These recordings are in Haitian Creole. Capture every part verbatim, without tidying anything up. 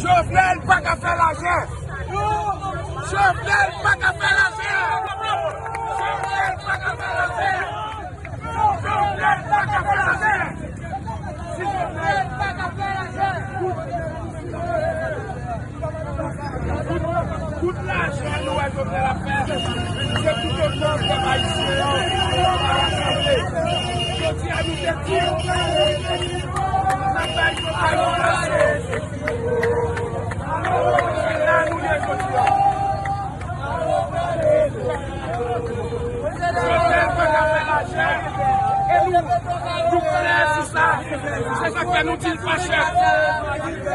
Jovenel pa ka fè lajè. Jovenel pa ka fè lajè. Jovenel pa ka fè lajè. Jovenel pa ka fè lajè. Si Jovenel pa ka fè lajè. Tout lajè nou wè Jovenel ap fè, se toutotan pèp ayisyen an pa rasanble. Jodi a nou te di, n ap bay Jovenel yon lase. Se la nou ye jodi a. Jovenel pa ka fè lajè. E nou, nou klè sou sa. Se sa k fè nou di l pa chèf.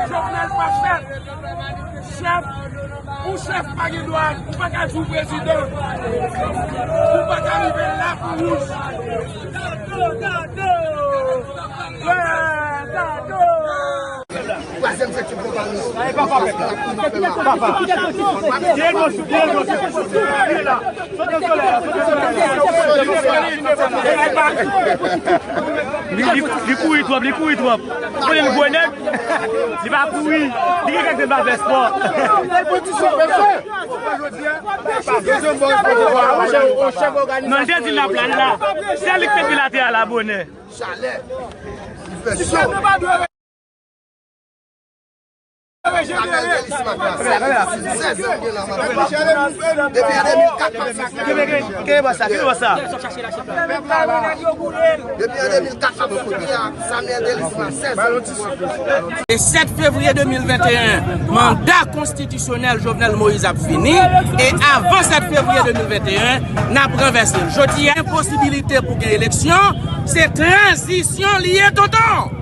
Jovenel pa chèf. Chèf, yon chèf pa gen dwa, ou pa ka di w prezidan. Ou pa ka rive la pou wouj. Twazyèm seksyon konpani. Papa, papa, papa. Li, li, li kouri twòp, li kouri twòp. Ou konnen li gwo nèg? Li pa kouri. Li gen kèk de pa fè spò. Non, li te di l ap la, li la. Se li k te di l ate a la bonè. Chalè. Li fè cho. Depi an de mil kat, m ap sifle. Depi an de mil kat, m ap sifle. Depi an de mil kat, m ap sifle. Samuel Delisma, sèz an. E sèt fevriye de mil venteyen, manda konstitisyonèl Jovenel Moïse ap fini. E avan sèt fevriye de mil venteyen, n ap ranvèse l. Jodi a, gen posibilite pou gen eleksyon. Se tranzisyon li ye, tonton.